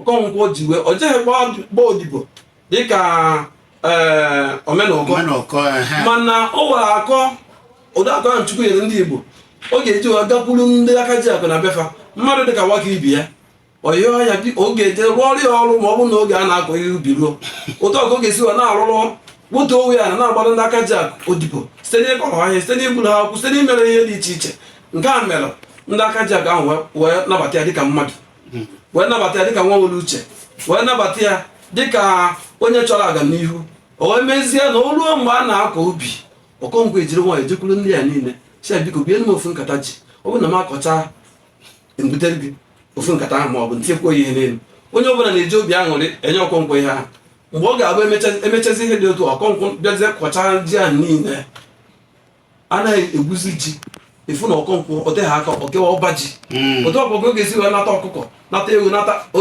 Okonkwo ji wee o jeghị gbaa odibo dịka Omenụkọ. Omenụkọ, ehe. Mana o nwere akọ, ụdị akọ ahụ Chukwu nyere ndị Igbo, ọ ga-eji wee gakwuru ndị aka ji akụ na befa, mmadụ dịka nwaka ibi ya, ọ yọọ ya ọ ga-eje rụọrọ ya ọrụ ma ọ bụrụ na oge a na-akọ ihe ubi ruo. Otu ọ ka ọ ga-esi wee na-arụrụ gbutuo onwe ya na na-agbara ndị aka ji akụ odibo site n'ịkọrọ ha ihe, site n'igburu ha akwụ, site n'imere ihe dị iche iche. Nke a mere ndị aka ji akụ ahụ wee nabata ya dịka mmadụ, wee nabata ya dịka nwa nwere uche, wee nabata ya dịka onye chọrọ agamnihu. O wee mezie na o ruo mgbe a na-akọ ubi, Okonkwo ejiri nwayọọ jekwuru ndị ya niile, sị ya, "Biko, bienụ m ofu nkata ji. Ọ bụrụ na m akọcha, mbutere gị ofu nkata ahụ ma ọ bụ ntinyekwuo ya ihe n'elu." Onye ọbụla na-eji obi aṅụrị enye Okonkwo ihe ahụ. Mgbe ọ ga-abụ emechazi ihe dị otu a, Okonkwo bịazie kọchaa ji ahụ niile, anaghị egwuzi ji efu na Okonkwo ọ dịghị aka o kewa ọba ji. Otu ọkpọkọ ọ ga-esi wee nata ọkụkọ, nata ewu, nata